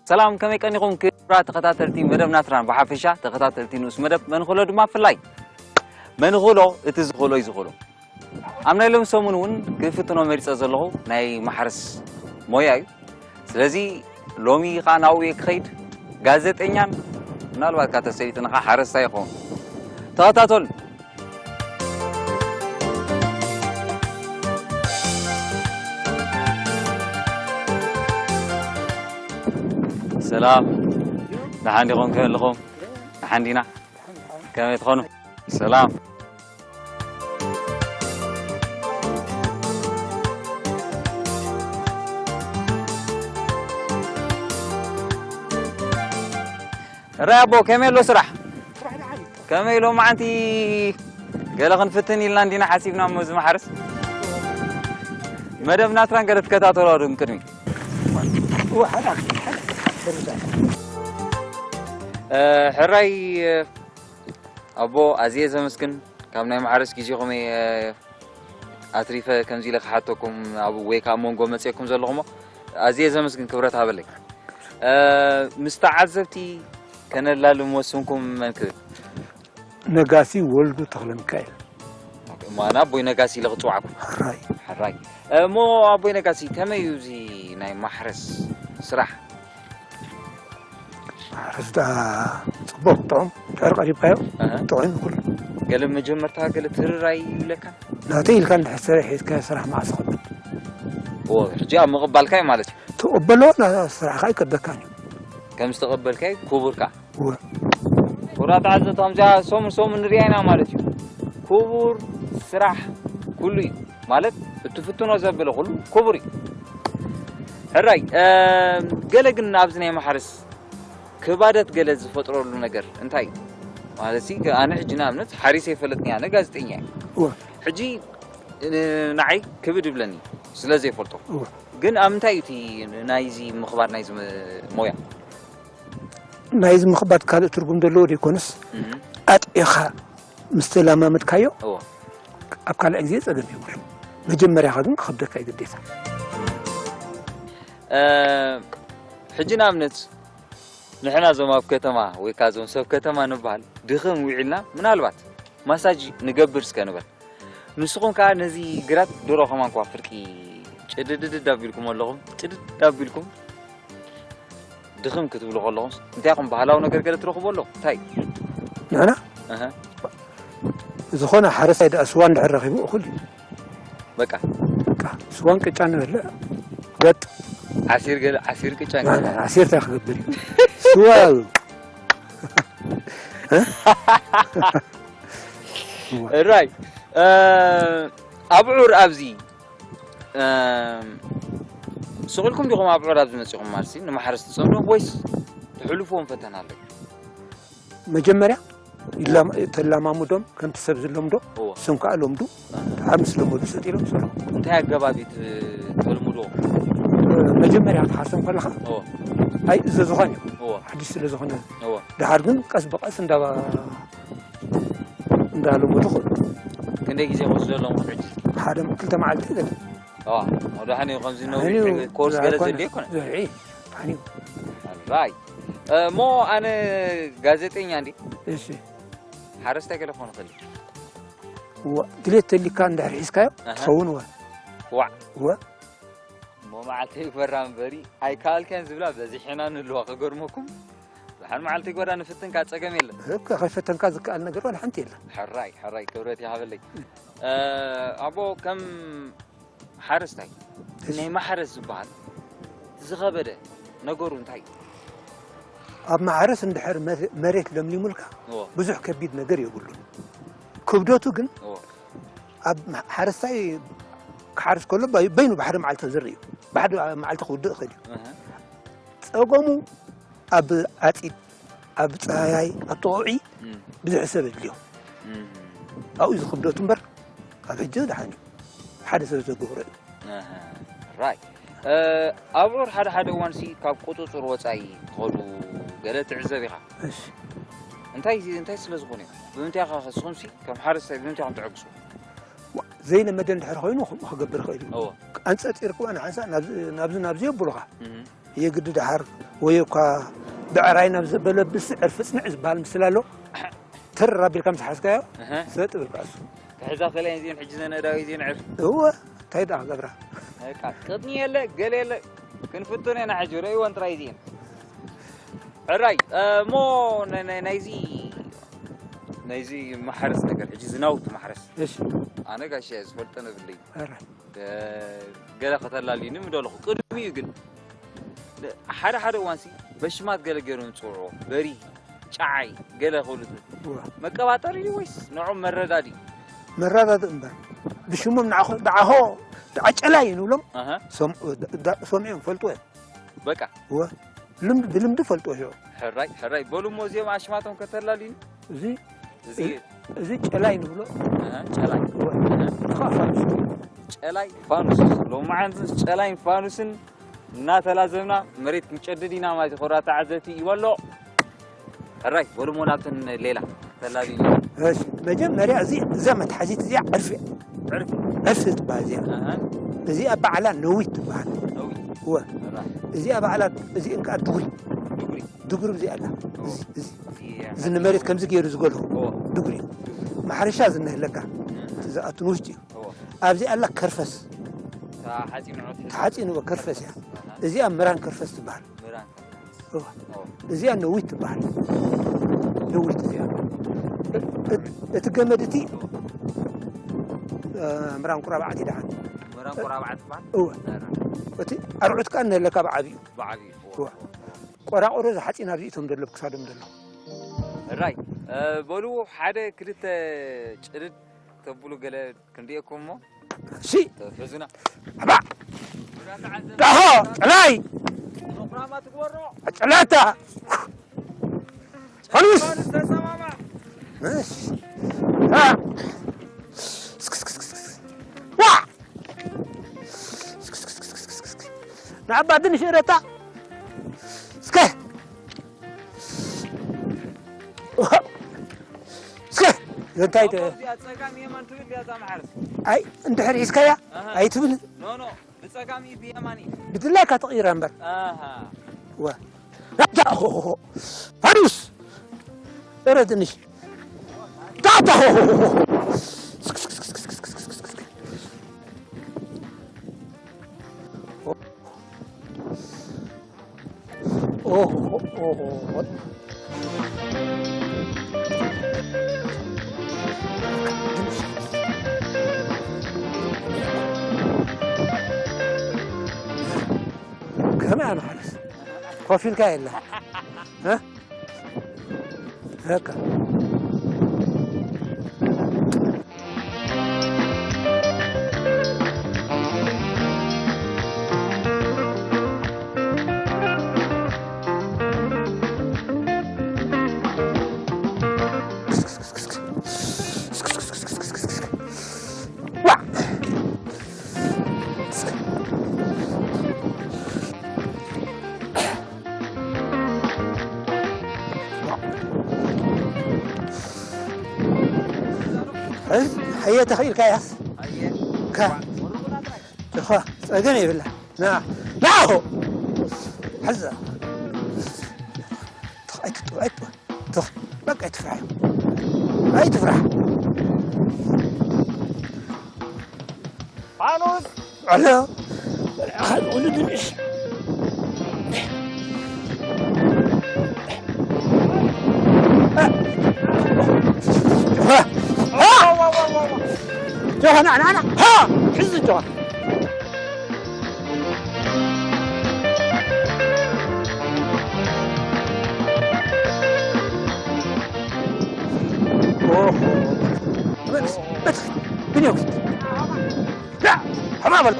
ሰላም፣ ከመይ ቀኒኹም ክቡራት ተኸታተልቲ መደብ ናትራን ብሓፈሻ ተኸታተልቲ ንኡስ መደብ መንኽሎ ድማ ብፍላይ? መንኽሎ እቲ ዝኽእሎ እዩ ዝኽእሎ። ኣብ ናይ ሎም ሰሙን እውን ክፍትኖ መሪጸ ዘለኹ ናይ ማሕረስ ሞያ እዩ። ስለዚ ሎሚ ኸኣ ናብኡ እየ ክኸይድ። ጋዜጠኛን ምናልባት ከኣ ተሰሊጥና ኸኣ ሓረስታይ ይኸውን። ተኸታተሉ። ሰላም፣ ደሓን ዲኹም? ከመይ ኣለኹም? ደሓን ዲና? ከመይ ትኾኑ? ሰላም። ራይ ኣቦ፣ ከመይ ኣሎ ስራሕ? ከመይ ሎማዓንቲ ገለ ክንፍትን ኢልና እንዲና ሓሲብና እሞ እዚ ማሕረስ መደብ ናትራን ገለ ትከታተሉ ዶ ቅድሚ? እ፣ ሕራይ ኣቦ፣ ኣዝየ ዘመስግን። ካብ ናይ ማሕረስ ግዜኹም እየ ኣትሪፈ ከምዚ ኢለ ክሓተኩም ኣብ ወይ ካብ መንጎ መፅየኩም ዘለኹሞ ኣዝየ ዘመስግን፣ ክብረት ሃበለይ። እ፣ ምስ ተዓዘብቲ ከነላልም ወስንኩም መን ክብል? ነጋሲ ወልዱ ተኽለ ሚካኤል። እሞ ኣነ ኣቦይ ነጋሲ ኢለ ክፅዋዕኩም። ሕራይ። ሕራይ። እሞ ኣቦይ ነጋሲ ከመይ እዩ እዚ ናይ ማሕረስ ስራሕ? ማሕረስ ደኣ ፅቡቕ ጥዑም ድሕሪ ቀሪብካዮ ኣሃ። ጥዑም እዩ ኩሉ። ገለ መጀመርታ ገለ ትርራይ ይብለካ? ናተይ ኢልካ እንድሕር ሰሪሕ ሒዝካዮ ስራሕ መዓስ ይኸብድ? ኦ፣ ሕጂ ኣብ ምቕባልካ እዩ ማለት እዩ። ትቕበሎ ና-፣ ስራሕካ ኣይከብደካን እዩ። ከም ዝተቐበልካይ ክቡርካ። እወ። ክቡራት ተዓዘብቲ፣ ከምዚኣ ሰሙን ሰሙን ንሪኣ ኢና ማለት እዩ። ክቡር ስራሕ ኩሉ እዩ። ማለት እትፍትኖ ዘበለ ኩሉ ክቡር እዩ። ሕራይ፣ እ፣ ገለ ግን ኣብዚ ናይ ማሕረስ ክባደት ገለ ዝፈጥረሉ ነገር እንታይ እዩ? ማለት ሲ፣ ኣነ ሕጂ ንኣብነት ሓሪሰ ይፈልጥኒ፣ ኣነ ጋዜጠኛ እየ። እወ። ሕጂ፣ እ፣ ንዓይ ክብድ ይብለኒ ስለ ዘይፈልጦ። እወ። ግን ኣብ ምንታይ እዩ እቲ ናይዚ ምኽባር ናይዚ ም-፣ ሞያ? ናይዚ ምኽባድ ካልእ ትርጉም ዘለዎ ዘይኮነስ፣ እህ። ኣጥዒኻ ምስ ተለማመድካዮ፣ እዎ። ኣብ ካልኣይ ግዜ ጸገም የብሉን። መጀመርያኻ ግን ክኸብደካ እዩ ግዴታ። እ፣ ሕጂ ንኣብነት፣ ንሕና እዞም ኣብ ከተማ ወይ ከኣ እዞም ሰብ ከተማ ንበሃል፣ ድኽም ውዒልና፣ ምናልባት ማሳጅ ንገብር እስከ ንበል። ንስኹም ከኣ ነዚ ግራት ድሮ ከማን እኳ ፍርቂ ጭድድድድ ኣቢልኩም ኣለኹም፣ ጭድድ ኣቢልኩም ድኽም ክትብሉ ከለኹም፣ እንታይ ኢኹም ባህላዊ ነገር ገለ ትረኽቡ ኣሎ? እንታይ? ንሕና? እህ። ዝኾነ ሓረስታይ ደኣ ስዋ እንድሕር ረኺቡ እኹል እዩ። በቃ። በቃ፣ ስዋን ቅጫን ንበልዕ። ገጥ። ዓሲር ገለ፣ ዓሲር ቅጫን ገለ። ዓሲር እንታይ ክገብር እዩ? ስዋ እዩ። እህ? እራይ፣ እ፣ ኣብዑር ኣብዚ፣ እ፣ ስቕ ኢልኩም ዲኹም ኣብዑር ኣብዚ መጺኹም ማለትሲ ንማሕረስ ትጸምዱ ወይስ ትሕልፍዎም ፈተና ኣሎ? መጀመርያ ይላማ-፣ ተላማሙዶም ከምቲ ሰብ ዝለምዶ፣ እዎ። እሶም ከኣ ለምዱ፣ ኣሃ። ደሓር ምስ ለመዱ ሰጥ ኢሎም ይሰርሑ። እንታይ ኣገባብ እዩ ት-፣ ተልምዶ? እ፣ መጀመርያ ክትሓርሶም ከለኻ እዎ። ኣይእዘዙኻን እዮም። እዎ። ሓድሽ ስለ ዝኾነ። እዎ። ደሓር ግን ቀስ ብቐስ እንዳባ-፣ እንዳለመዱ ኸዱ። ክንደይ ግዜ ክወስደሎም ክሕጂ? ሓደ ክልተ መዓልቲ ገለ። እዋ፣ ወደ ሓኒ ከምዚ ነዊሕ ደሓን እዩ። ኮርስ ገለ ኣይኮነ። ዘድልዮ ኣይኮነ? ዘርዒ፣ ደሓን እዩ። ኣራይ። እ፣ እሞ ኣነ ጋዜጠኛ እንዲ? እሺ። ሓረስታይ ገለ ክኾን ይኽእል እዩ። እዋ፣ ድሌት ተሊካ እንድሕር ሒዝካዮ ኣሃ። ትኸውን እዋ። ዋዕ። እዋ። እሞ መዓልቲ ይግበራ እምበሪ ኣይከኣልካን ዝብላ በዚሕና ንህልዋ ከገርመኩም። ደሓን መዓልቲ ይግበራ ንፍትንካ ጸገም የለን። እካ ከይፈተንካ ዝከኣል ነገር ዋላ ሓንቲ የለን። ሕራይ፣ ሕራይ ክብረት ይሃበለይ። እ፣ ኣቦ ከም ሓረስታይ እሺ። ናይ ማሕረስ ዝበሃል ዝኸበደ ነገሩ እንታይ እዩ? ኣብ ማሕረስ እንድሕር መ-፣ መሬት ለምሊሙልካ እዎ። ብዙሕ ከቢድ ነገር የብሉን። ክብደቱ ግን እዎ። ኣብ ማ-፣ ሓረስታይ ክሓርስ ከሎ ባይ-፣ በይኑ ብሓደ መዓልቲ ክዝርእ እዩ። ብሓደ መዓልቲ ክውድእ ይኽእል እዩ። እህ። ጸገሙ ኣብ ዓጺድ፣ ኣብ ጸሃያይ፣ ኣብ ጥቕዒ እም። ብዙሕ ሰብ የድልዮ። እም። ኣብኡ እዩ ዝኽብደቱ እምበር፣ ካብ ሕጂ ደሓን እዩ። ሓደ ሰብ ዘገብሮ እዩ። ኣሃ፣ ራይ። እ፣ ኣብዑር ሓደ ሓደ እዋንሲ ካብ ቁጽጽር ወጻኢ ክኸዱ ገለ ትዕዘብ ኢኻ። እሺ። እንታይ፣ እንታይ ስለ ዝኾኑ እዮም? ብምንታይ ኢኻ ንስኹምሲ ከም ሓረስታይ ብምንታይ ኢኹም ተዕግሱ? ዋ፣ ዘይለመደ እንድሕር ኮይኑ ከምኡ ክገብር ይኽእል እዩ። እወ። ኣንጸርጺርክዋ ንሓንሳእ ናብዚ፣ ናብዚ፣ ናብዚ የብሉኻ። እህ። የግዲ ደሓር ወይ እኳ ብዕራይ ናብ ዘበለ ብስዕር ፍጽንዕ ዝበሃል ምስላ ኣሎ። ትር ኣቢልካ ምስ ሓዝካዮ እህ። ሰጥ ብልካ እሱ። ክሕዛ ከለየን እዚን ሕጂ ዘነዳዊ እዚን ዕር። እወ፣ እንታይ ደኣ ክገብራ? በቃ፣ ቅጥኒ የለ፣ ገለ የለ። ክንፍትን ኢና ሕጂ፣ ርእይወን ጥራይ እዚን። ሕራይ፣ እ፣ እሞ ናይ፣ ናይ፣ ናይዚ፣ ናይዚ ማሕረስ ነገር፣ ሕጂ ዝናውቲ ማሕረስ። እሺ። ኣነ ጋሻ ዝፈልጦ ነብለይ። ሕራይ። እ፣ ገለ ከተላልዩኒ ምደለኹ። ቅድሚኡ ግን፣ ሓደ ሓደ እዋንሲ በሽማት ገለ ገይሮም ዝጽውዕዎ። በሪ፣ ጫዓይ፣ ገለ ክብሉ ትብል። እዋ። መቀባጠሪ ድዩ ወይስ ንዕኦም መረዳዲ? መረዳዲ እምበር። ብሽሞም ንዓኹ፣ ደዓሆ፣ ደዓ ጨላይ ንብሎም። ኣሃ። ሰም-፣ ደ-፣ ደ-፣ ሰሚዖም ፈልጥዎ እዮም። በቃ። እወ። ልምዲ፣ ብልምዲ ፈልጥዎ እዮም። ሕራይ፣ ሕራይ። በሉ እሞ እዚኦም ኣሽማቶም ከተላልዩኒ። እዚ፣ እዚ እዚ ጨላይ ንብሎ። ኣሃ፣ ጨላይ። እወ። ኣሃ። ኸኣ ፋኑስ። ጨላይ ፋኑስ። ሎማዓንቲ ጨላይን ፋኑስን እናተላዘብና መሬት ክንጨድድ ኢና ማለት እዩ። ክቡራት ተዓዘብቲ ይበሎ። ሕራይ፣ በሉ እሞ ናብተን ሌላ ተላቢና። እሺ፣ መጀመርያ እዚ፣ እዛ መትሓዚት እዚኣ ዕርፊ እያ። ዕርፊ? ዕርፊ ትበሃል እዚኣ። ኣሃ። እዚኣ ባዕላ ነዊት ትበሃል። ነዊት። እወ። ሕራይ። እዚኣ ባዕላ፣ እዚእን ከኣ ድጉሪ። ድጉሪ። ድጉሪ እዚኣ ኣላ። እወ። እዚ፣ እዚ። እዚኣ። እዚ ንመሬት ከምዚ ገይሩ ዝገልሆ። እወ። ድጉሪ እዩ። ማሕረሻ ዝነህለካ። እህ። እቲ ዝኣቱ ንውሽጢ እዩ። እወ። ኣብዚ ኣላ ከርፈስ። እታ ሓፂን ንዑ ትሕዝ። ተሓፂንዎ ከርፈስ እያ። ኣሃ። እዚኣ ምራን ከርፈስ ትበሃል። ምራን ከርፈስ። እወ። እወ። እዚኣ ነዊት ትበሃል። ነዊት እዚኣ። እ-፣ እ-፣ እቲ ገመድ እቲ፣ እ፣ ምራን ቁራባዓት ይደሓን። ምራን ቁራባዓት ትበሃል? እወ። ምራን። እቲ ኣርዑት ከኣ ነለካ ብዓብዩ። ብዓብዩ። እወ። እወ። ቆራቆሮ ዝሓፂን ኣብዚ እቶም ዘሎ፣ ክሳዶም ዘሎ። ሕራይ፣ እ፣ በሉ ሓደ ክልተ ጭድድ ተብሉ ገለ ክንሪኤኩም እሞ። እሺ። ተፍዙና። ኣባ! ዳሆ! ጨላይ! ፕሮግራማ ትግበሮ። ጨላታ! ፋኑስ! ፋኑስ ተሰማማ። እሺ። አ! ስክ፣ ስክ፣ ስክ፣ ስክ፣ ስክ። ዋ! ስክ፣ ስክ፣ ስክ፣ ስክ፣ ስክ፣ ስክ። ንዓባ ድንሽ እረታ። እስከ። እስከ። እንታይ ተ-፣ እዚኣ ጸጋም የማን ትብል ድያ እዛ ማሕረስ? ኣይ፣ እንድሕር ሒዝካያ፣ ኣሃ። ኣይትብል። ኖ፣ ኖ፣ ብጸጋም እዩ ብየማን እዩ። ብድላይካ ተቕይራ እምበር። ኣሃ። ወ-፣ ኣታ፣ ሆ፣ ሆ፣ ሆ። ፋኑስ! እረ ድንሽ! ታታ፣ ሆ፣ ሆ፣ ሆ፣ ሆ። ስክ፣ ስክ፣ ስክ። ኦ፣ ኦ፣ ኦ፣ ኦ። ከመይ ኣነ ሓረስ ኮፍ ኢልካ የለ? እ? በቃ። ዋ! ሕዝ-፣ ሕየ ተኽኢልካያስ? ከ-፣ እኻ፣ ጸገም የብላ። ና፣ ና፣ ሆ! ሕዛ። ትኽ-፣ ኣይትጥው፣ ኣይትጥው። ትኽ-፣ በቃ ኣይትፍራሕ። ኣይትፍራሕ። ፋኑስ! ዐሎ! ወልዓኻ ዝቑሉ ድንሽ። ጆሃ፣ ና፣ ና፣ ና። ሃ! ሕዚ ጆሃ። ኦሆ። በል፣ በል፣ ብንዮ። ላ፣ ሓባ በል።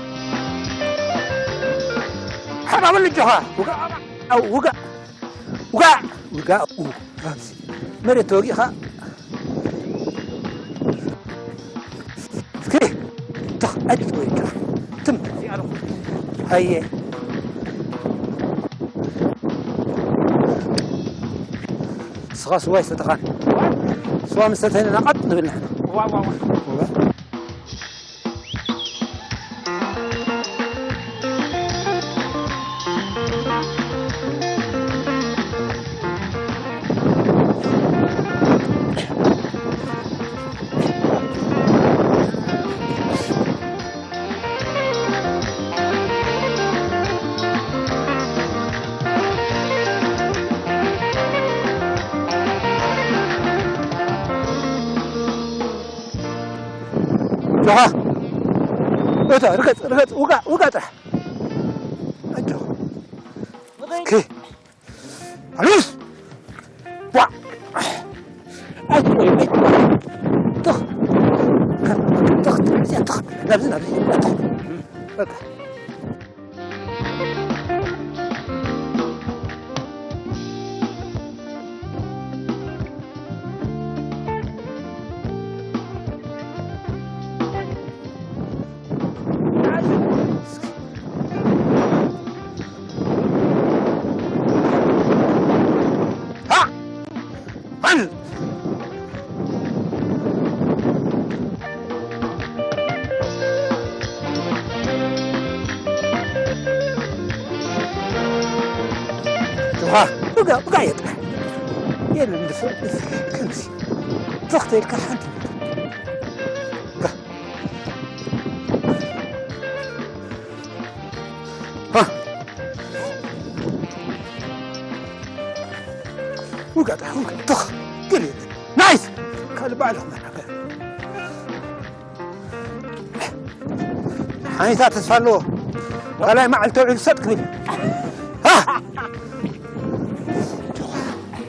ሓባ በል እጆኻ። ውጋ፣ ኣው፣ ውጋ። ውጋ፣ ውጋ፣ ኡ፣ ኣብዚ መሬት ተወጊእኻ። እስኪ፣ ትኽ፣ ኣጭ ወይ ትኽ። ትም። ሃየ። ንስኻ ስዋ ይሰጥኻን። ስዋ ምስ ሰተና ቀጥ ንብል ንሕና። ዋ፣ ዋ፣ ዋ። ዋ። ጆኻ፣ እታ ርገጽ፣ ርገጽ፣ ውጋእ፣ ውጋእ ጥራሕ። ኣጆኻ። እስኪ። ኣሉስ! ቧ! ኣይ፣ ኣይ፣ ኣይ። ትኽ! ትኽ! ትኽ! ናብዚ፣ ናብዚ። ትኽ! በቃ። ጆኻ፣ ብጋ-፣ ብጋ የጥራሕ። የለን፣ ብስ-፣ ብስ-፣ ከምሲ። ትኽ ተይልካ ሓንቲ። ሃ። ውጋጣ፣ ውጋ-፣ ትኽ። ገለ የለን። ናይስ! ካልእ ባዕልኹም ተናገር። ሓኒታ ተስፋ ኣለዎ። ካልኣይ መዓልቲ ተውዒሉ ሰጥ ክብል። ሃ!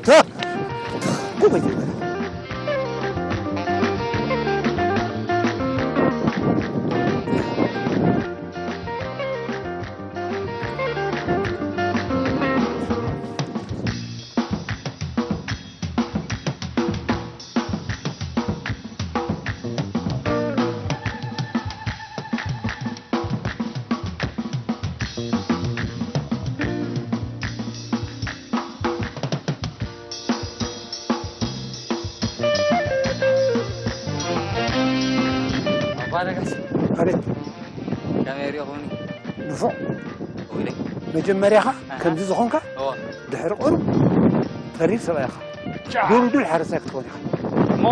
ተ-፣ ተ-፣ ጉበይ ይበል። ኣባ ነጋሽ፣ ኣቤት። ከመይ ሪኢኹምኒ? ንፉዕ። ውይለይ። መጀመርያኻ ኣሃ። ከምዚ ዝኾንካ፣ እወ። ድሕሪ ቁሩብ ተሪር ሰብኣይ ኢኻ። ጫ። ድልዱል ሓረስታይ ክትኮን ኢኻ። እሞ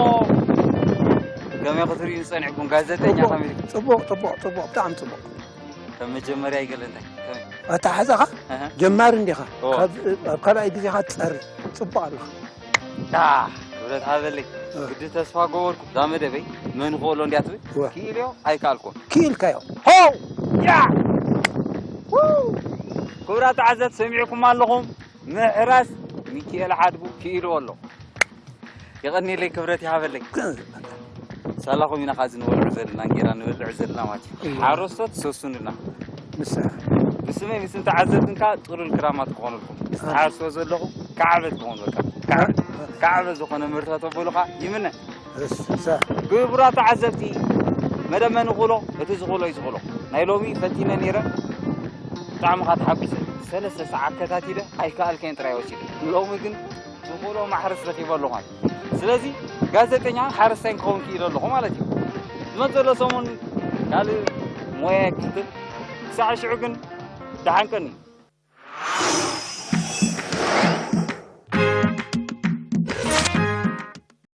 ከመይ ክትርእዩ ጸኒሕኩም? ጋዜጠኛ ጽቡቕ፣ ከመይ? ጽቡቕ፣ ጽቡቕ፣ ጽቡቕ፣ ብጣዕሚ ጽቡቕ። ከም መጀመርያ ይገለ እንታይ? ከመይ? ኣተሓሕዛኻ ኣሃ። ጀማሪ እንዲኻ። እወ። ካብ፣ ኣብ ካልኣይ ግዜኻ ትጸሪ። ጽቡቕ ኣለኻ። ዳ፣ ክብረት ሃበለይ። እ። ግዲ ተስፋ ገበርኩ። እዛ መደበይ መን ክእሎ እንድያ ትብል? እወ። ክኢልዮ ኣይከኣልኩን። ክኢልካዮ። ሆው! ያ! ው! ክቡራት ተዓዘብቲ ሰሚዕኩም ኣለኹም። ምሕራስ ሚኪኤል ሓድጉ ክኢልዎ ኣሎ። የቐንየለይ፣ ክብረት ይሃበለይ። ክ-፣ ሳላኹም ኢና ኻዚ ንበልዑ ዘለና፣ እንጌራ ንበልዕ ዘለና ማለት እዩ። እወ። ሓረስቶት ሰሱንና። ንሳ። ብስመይ ምስን ተዓዘብትን ከኣ ጥሉል ክራማት ክኾነልኩም። ምስ ኣሜን። ትሓርስዎ ዘለኹም ካዕበት ክኾን በቃ። ካዕበት። እ-፣ እ-፣ ካዕበት ዝኾነ ምህርታት ተበሉኻ ይምነ። እስ-፣ እሳ። ክቡራት ተዓዘብቲ፣ መደብ መን ይኽእሎ? እቲ ዝኽእሎ እዩ ዝኽእሎ። ናይ ሎሚ ፈቲነ ነይረ። ብጣዕሚ ኸኣ ተሓጒሰ። ሰለስተ ሰዓት ከታቲለ ኣይከኣልከን ጥራይ ወሲደ። ሎሚ ግን ዝኽእሎ ማሕረስ ረኺበ ኣለኹ ማለት እዩ። ስለዚ ጋዜጠኛን ሓረስታይን ክኸውን ክኢለ ኣለኹ ማለት እዩ። ዝመጽእ ዘሎ ሰሙን ካልእ ሞያ ይክትል። ክሳዕ ሽዑ ግን ደሓን ቀኒ።